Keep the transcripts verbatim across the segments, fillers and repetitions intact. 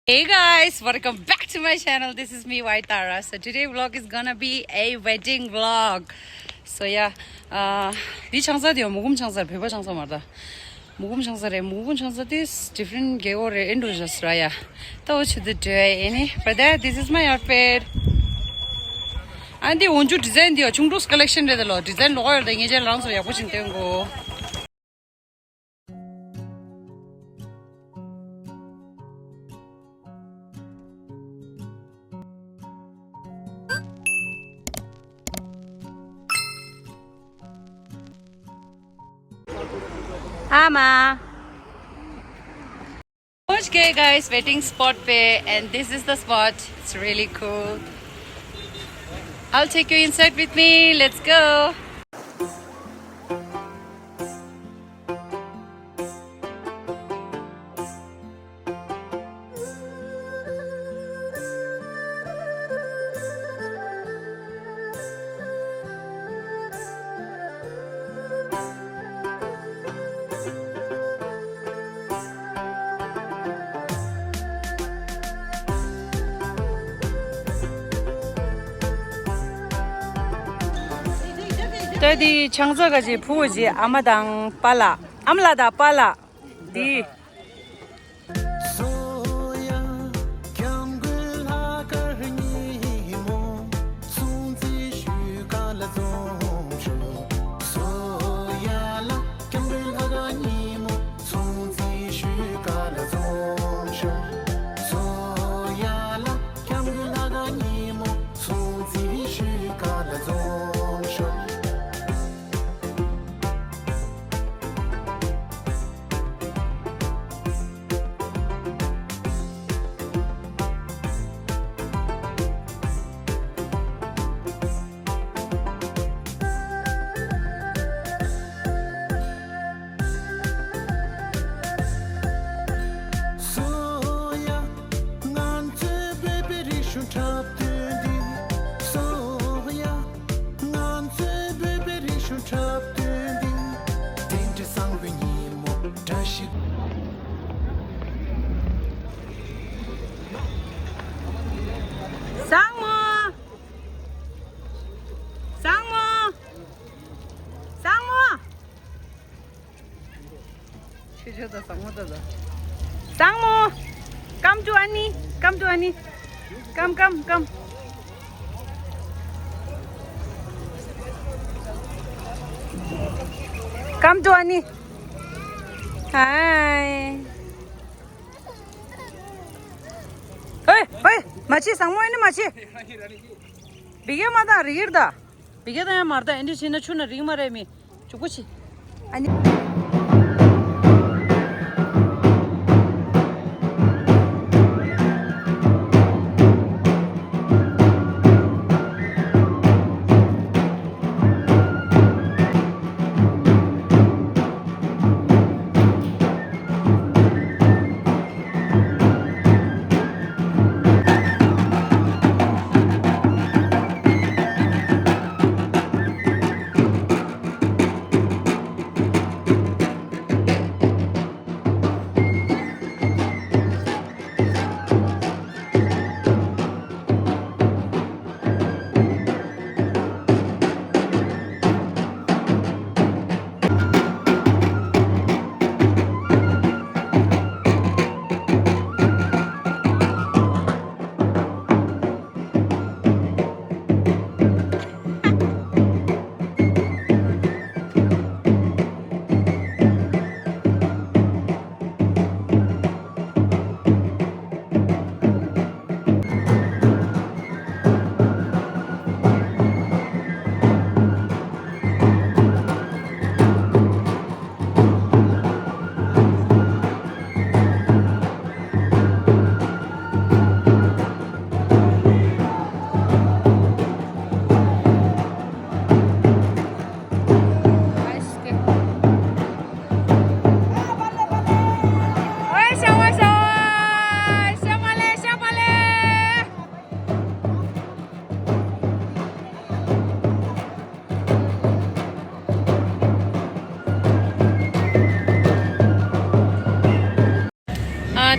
Hey guys, welcome back to my channel. This is me, Waitara. So today vlog is gonna be a wedding vlog. So yeah, uh, འདི་ཆང་ས་དེ་ཡང་མུ་གུམ་ཆང་ས་རེད། བོད་པ་ཆང་ས་མ་རེད། མུ་གུམ་ཆང་ས་རེད། མུ་གུམ་ཆང་ས་དེ་different རྒྱལ་སྒོ་རེད། ཨེ་འགྲོ་བཞག་ཟེར་ཡ། ད་འོ་ཆུ་དུ་འགྲོ་ཡ་ཨེ་ནི། For that, this is my outfit. ཨ་འདི་འོན་ཆུ་design དེ་ཡང་ཆུང་ཀྲུག་collection རེད་ད་ལོ། design ལོག་ཡོད་ད། ངེད་ཅག་རང་ཚོ་ཡག་པོ་ཞིག་སྟོན་དགོས། ཨ་མ། Okay, guys, wedding spot पे, and this is the spot. It's really cool. I'll take you inside with me. Let's go. ད་འདི་ཆང་ས་ག་ཅི་ཕུ་བོ་ཅི་ཨ་མ་དང་པཱ་ལགས། ཨ་མ་ལགས་དང་པཱ་ལགས་འདི། བཟང་མོ། བཟང་མོ། བཟང་མོ། ཆོས་ཆོས་དང་བཟང་མོ་དང་། བཟང་མོ། Come to Annie. Come to Annie. Come, come, come. Come to Annie. Hi. ཧེ་ཧེ། མ་བྱེད། བཟང་མོ་ཨེ་ནི་མ་བྱེད། བི་གེ་མ་དང་རིག་ད། བི་གེ་དང་ཡང་མར་ད། ཨེ་འདྲ་བྱས་ན་ཆུ་ན་རིག་མ་རེད་མི། ཅུ་གུ་ཆི། ཨ་ནི།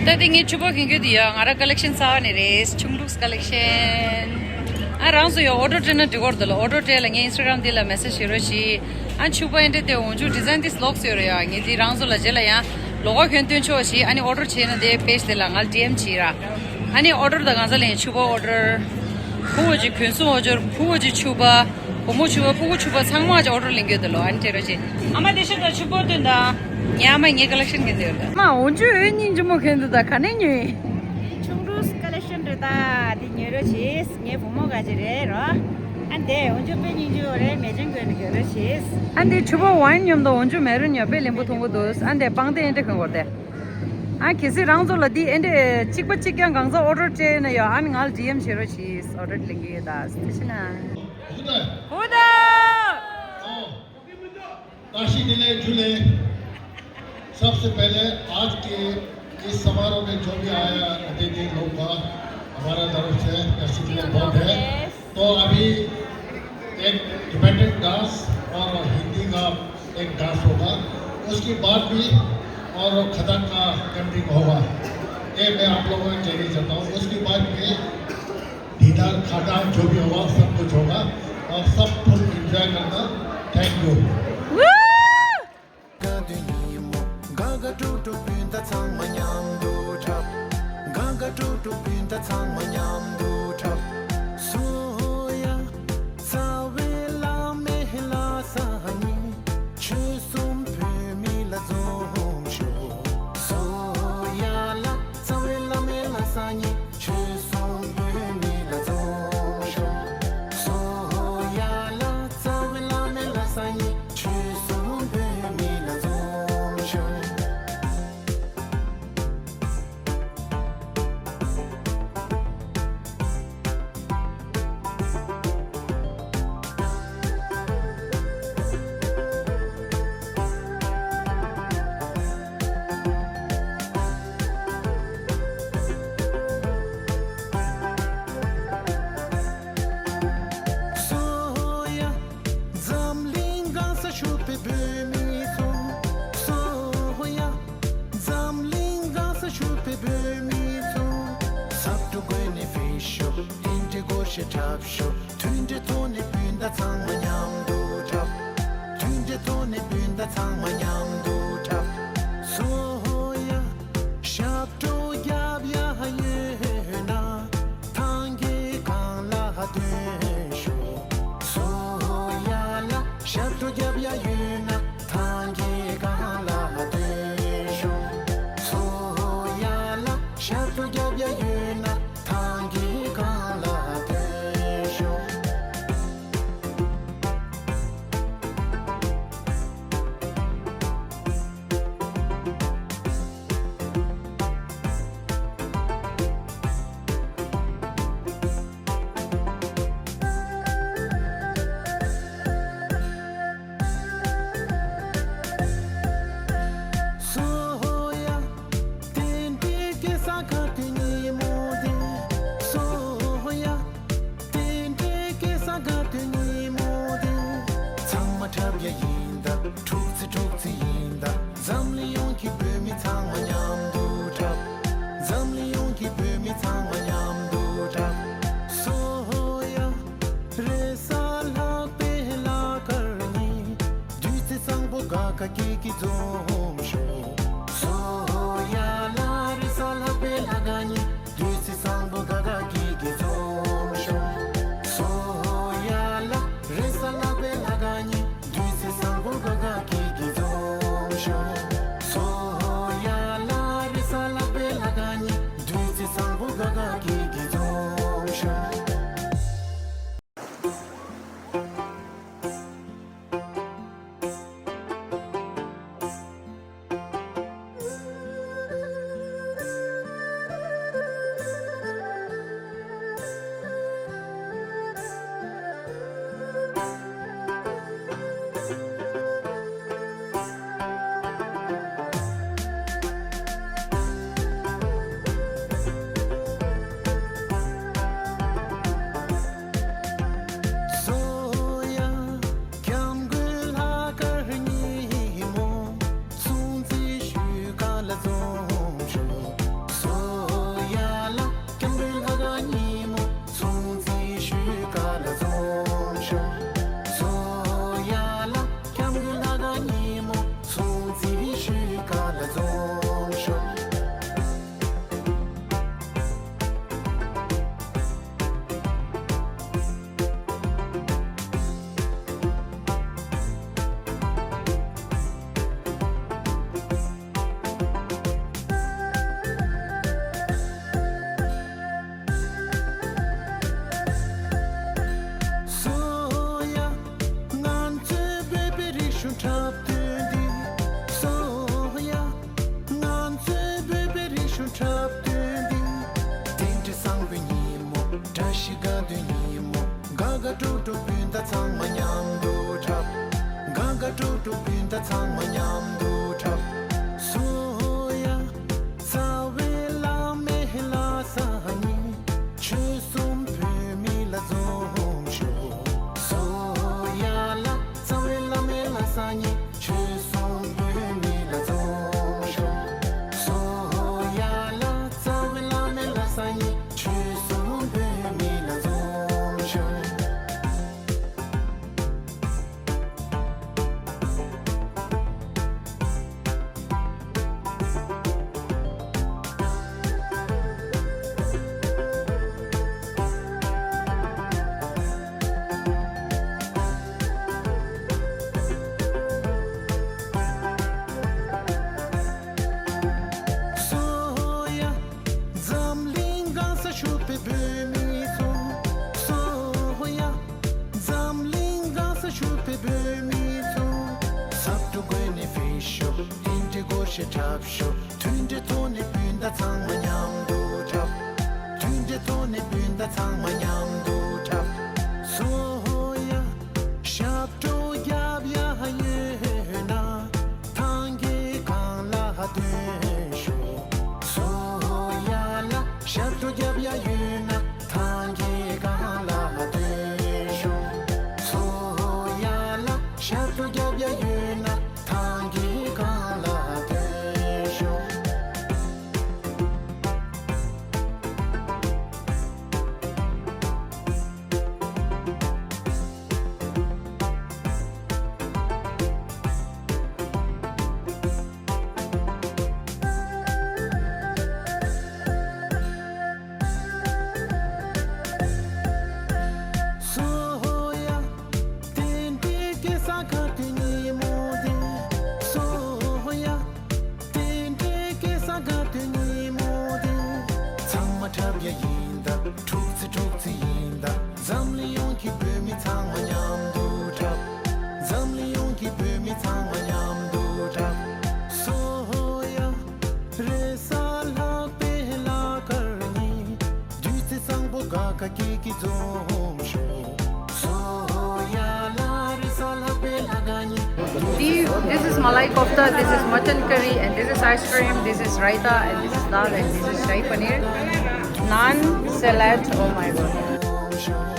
ད་དེ་ངའི་ཕྱུ་པ་གྱོན་གྱི་འདུག་ཡ། ང་རང་ཀ་ལེག་ཤན་གསར་པ་ནས་རེད། ཆུང་ལུགས་ཀ་ལེག་ཤན། ཨ་རང་ཚོ་ཡ་ཨོ་ཌར་སྤྲད་ན་འགྲིག་གི་རེད་ལ། ཨོ་ཌར་སྤྲད་ལ་ངའི་ཨིན་སི་ཊ་གྷ་རམ་འདི་ལ་མེ་སེ་ཇི་བྱེད་རོགས་གྱིས། ཨ་ཕྱུ་པ་ཨེ་འདྲ་དེ་འོན་ཆུ་ཌི་ཛའིན་དེ་ལོགས་ཡོད་རེད་ཡ། ངས་དེ་རང་ཚོ་ལ་རྗེས་ལ་ཡང་ལོགས་ཀ་གྱོན་སྟོན་ཆོག་གྱིས། ཨ་ནི་ཨོ་ཌར་བྱས་ན་དེ་པེ་ཇི་དེ་ལ་ང་ལ་ཌི་ཨེམ་བྱེད་ར། ཨ་ནི་ཨོ་ཌར་དང་གང་ཟག་ལེན་ཕྱུ་པ་ཨོ་ཌར། ཕྲུ་གུ་གྱི་གྱོན་སོང་ཨོ་ཌར། ཕྲུ་གུ་གྱི་ཕྱུ་པ། བུ་མོ་ཕྱུ་པ། ཕྲུ་གུ་ཕྱུ་པ་ཚང་མ་གྱི་ཨོ་ཌར་ལེན་གྱི་ཡོད་དེ་ལོ། ཨ་ནི་སྤྲད་རོགས་གྱིས། ཨ་མ་དེ་ཤོད་དང་ཕྱུ་པ་སྟོན་དང་། ངའི་ཨ་མ་ངའི་ཀ་ལེག་ཤན་གྱོན་དེ་ཡོད་དེ། ཨ་མ་འོན་ཆུ་འོད་སྙིང་རྗེ་མོ་གྱོན་འདུག་ད་ག་ནས་ཉོས། འདི་ཆུང་ཕྲུག་ཀ་ལེག་ཤན་རེད། ད་འདི་ཉོས་རོགས་གྱིས། ངའི་བུ་མོ་ག་ཅི་རེད་རོ། ཨ་འདི་འོན་ཆུ་དཔེ་སྙིང་རྗེ་པོ་རེད། མེ་ཅན་གྱོན་ནས་གྱོན་རོགས་གྱིས། ཨ་འདི་ཕྱུ་པ་ཝའིན་མཉམ་དུ་འོན་ཆུ་མེ་རོན་ཡོད། དཔེ་ལེན་པོ་མཐོང་གི་འདུག་ཨ་འདི་པང་གདན་འདི་གྱོན་དགོས་རེད་དེ། ཨ་གལ་སྲིད་རང་ཚོ་ལ་འདི་ཨེ་འདྲས་གཅིག་པ་གཅིག་རྐྱང་གང་ཟག་ཨོ་ཌར་སྤྲད་ན་ཡང་། ཨ་ནི་ང་ལ་ཌི་ཨེམ་བྱེད་རོགས་གྱིས། ཨོ་ཌར་ལེན་གྱི་ཡོད། ད་དེ་ཕྱིན་ན། ཧུ་དཱ། ཧུ་དཱ། ཨོ། काशी दिले जुले। सबसे पहले आज के इस समारोह में जो भी आया अतिथि लोग का हमारा तरफ से काशी दिले बहुत है। तो अभी एक टिबेटन डांस और हिंदी का एक डांस होगा, उसके बाद भी और खतक का एंडिंग होगा। ये मैं आप लोगों को कहना चाहता हूँ। उसके बाद में डिनर, खाना जो भी होगा, सब कुछ होगा और सब फुल एंजॉय करना। Thank you. ག་དུས་ཉིན་མོ་ག་ག་ཀྲུག་ཀྲུག་སྤུན་ཟླ་ཚང་མ་མཉམ་དུ་འཁྲབ། ག་ག་ཀྲུག་ཀྲུག་སྤུན་ཟླ་ཚང་མ་མཉམ་དུ་འཁྲབ། སོ་ཡ། རྩ་བའི་བླ་མའི་ལྷ་ས་ནས་ཆོལ་གསུམ་བོད་མི་ལ་འཛོམས་ཤོག་སོ་ཡ་ལ། རྩ་བའི་བླ་མའི་ལྷ་ས་ནས་ཆོལ་གསུམ་བོད་མི་ལ་འཛོམས་ཤོག་སོ་ཡ་ལ། རྩ་བའི་བླ་མའི་ལྷ་ས་ནས་ཆོལ་གསུམ་བོད་མི་ལ་འཛོམས་ཤོག་སོ་ཡ། འཛམ་གླིང་གང་སར་བཞུགས་པའི་བོད་མི་ཚོ། སོ་ཡ། འཛམ་གླིང་གང་སར་བཞུགས་པའི་བོད་མི་ཚོ། ཟབ་སྤྲོ་དགོས་ནས་ཕེབས་ཤོག་དེ་འདྲའི་སྒོར་གཞས་འཁྲབ་ཤོག་མཐུན་སྒྲིལ་ཐོག་ནས་སྤུན་ཟླ་ཚང་མ་མཉམ་དུ་འཁྲབ། མཐུན་སྒྲིལ་ཐོག་ནས་སྤུན་ཟླ་ཚང་མ་མཉམ་དུ་འཁྲབ། སོ་ཡ། ཞབས་བྲོ་རྒྱབ་ཡ་ཡོད་ན། ཐང་གའི་སྒང་ལ་ཐོན་ཤོག་སོ་ཡ་ལ། ཞབས་བྲོ་རྒྱབ་ཡ་ཡོད་ན། ཐང་གའི་སྒང་ལ་ཐོན་ཤོག་སོ་ཡ་ལ། ཞབས་བྲོ་རྒྱབ་ཡ་ཡོད་ན། ཐང་གའི་སྒང་ལ་ཐོན་ཤོག་སོ་ཡ། དེ་འདྲའི་སྐལ་བཟང་དགའ་སྟོན་ཉིན་མོ་དེ། སོ་ཡ། དེ་འདྲའི་སྐལ་བཟང་དགའ་སྟོན་ཉིན་མོ་དེ། ཚང་མ་འཁྲབ་ཡ་ཡིན་ད། འཁྲུག་རྩེད་འཁྲུག་རྩེད་ཡིན་ད། འཛམ་གླིང་ཡོངས་ཀྱི་བོད་མི་ཚང་མ་མཉམ་དུ་འཁྲབ། འཛམ་གླིང་ཡོངས་ཀྱི་བོད་མི་ཚང་མ་མཉམ་དུ་འཁྲབ། སོ་ཡ། རེས་གཟའ་ལྷག་པའི་ལྷག་དཀར་ཉིན། བདུད་རྩི་བཟང་པོ་དགའ་དགའ་སྐྱིད་སྐྱིད་འཛོམས་ཤོག་སོ་ཡ་ལ། རེས་གཟའ་ལྷག་པའི་ལྷག་དཀར་ཉིན། བདུད་རྩི་བཟང་པོ་དགའ་དགའ་སྐྱིད་སྐྱིད་འཛོམས་ཤོག་སོ་ཡ་ལ། རེས་གཟའ་ལྷག་པའི་ལྷག་དཀར་ཉིན། བདུད་རྩི་བཟང་པོ་དགའ་དགའ་སྐྱིད་སྐྱིད་འཛོམས་ཤོག་སོ་ཡ་ལ། རེས་གཟའ་ལྷག་པའི་ལྷག་དཀར་ཉིན། བདུད་རྩི་བཟང་པོ་དགའ་དགའ་སྐྱིད་སྐྱིད་འཛོམས་ཤོག་ག་ཀྲུག་ཀྲུག་སྤུན་ཟླ་ཚང་མ་མཉམ་དུ་འཁྲབ། ག་ག་ཀྲུག་ཀྲུག་སྤུན་ཟླ་ཚང་མ་མཉམ་དུ་འཁྲབ། སོ་ཡ། རྩ་བའི་བླ་མའི་ལྷ་ས་ཉིད། ཆོལ་གསུམ་བོད་མི་ལ་འཛོམས་ཤོག། སོ་ཡ་ལ། རྩ་བའི་བླ་མའི་ལྷ་ས་ཉིད། ཆོལ་གསུམ་བོད་མི་ལ་འཛོམས་ཤོག། སོ་ཡ་ལ། རྩ་བའི་བླ་མའི་ལྷ་ས་ཉིད། ཆོལ་གསུམ་བོད་མི་ལ་འཛོམས་ཤོག། སོ་ཡ། འཛམ་གླིང་གང་སར་བཞུགས་པའི་བོད་མི་ཚོ། སོ་ཡ། འཛམ་གླིང་གང་སར་བཞུགས་པའི་བོད་མི་ཚོ། ཟབ་སྤྲོ་དགོས་ནས་ཕེབས་ཤོག། རྟེན་འབྲེལ་སྒོར་གཞས་འཁྲབ་ཤོག། མཐུན་སྒྲིལ་ཐོག་ནས་སྤུན་ཟླ་ཚང་མ་མཉམ་དུ་འཁྲབ། མཐུན་སྒྲིལ་ཐོག་ནས་སྤུན་ཟླ་ཚང་མ་མཉམ་དུ་འཁྲབ། སོ་ཡ། ཞབས་བྲོ་རྒྱབ་ཡ་ཡོད་ན། ཐང་གའི་སྒང་ལ་ཐོན་ཤོག། སོ་ཡ་ལ། ཞབས་བྲོ་རྒྱབ་ཡ་ཡོད་ན། ཐང་གའི་སྒང་ལ་ཐོན་ཤོག། སོ་ཡ་ལ། ཞབས་བྲོ་རྒྱབ་ཡ་ཡོད་ན། ཐང་གའི་སྒང་ལ་ཐོན་ཤོག། སོ་ཡ། རྟེན་འབྲེལ་སྐྱེལ་ས་ག་དུས་ཉིན་མོ་དེ། སོ་ཡ། རྟེན་འབྲེལ་སྐྱེལ་ས་ག་དུས་ཉིན་མོ་དེ། ཚང་མ་འཁྲབ་ཡ་ཡིན་ད། འཁྲུག་རྩེད་འཁྲུག་རྩེད་ཡིན་ད། འཛམ་གླིང་ཡོངས་ཀྱི་བོད་མི་ཚང་མ་མཉམ་དུ་འཁྲབ། འཛམ་གླིང་ཡོངས་ཀྱི་བོད་མི་ཚང་མ་མཉམ་དུ་འཁྲབ། སོ་ཡ། རེས་གཟའ་ལྷག་པའི་ལྷག་དཀར་ཉིན། བདུད་རྩི་བཟང་པོ་ག་ག་སྐྱིད་ཀྱིས་འཛོམས་ཤོག། སོ་ཡ་ལ། རེས་གཟའ་ལྷག་པའི་ལྷག་དཀར་ཉིན། This, this is malai kofta, this is mutton curry, and this is ice cream, this is raita, and this is dal, and this is shahi paneer, naan, salad. Oh my God.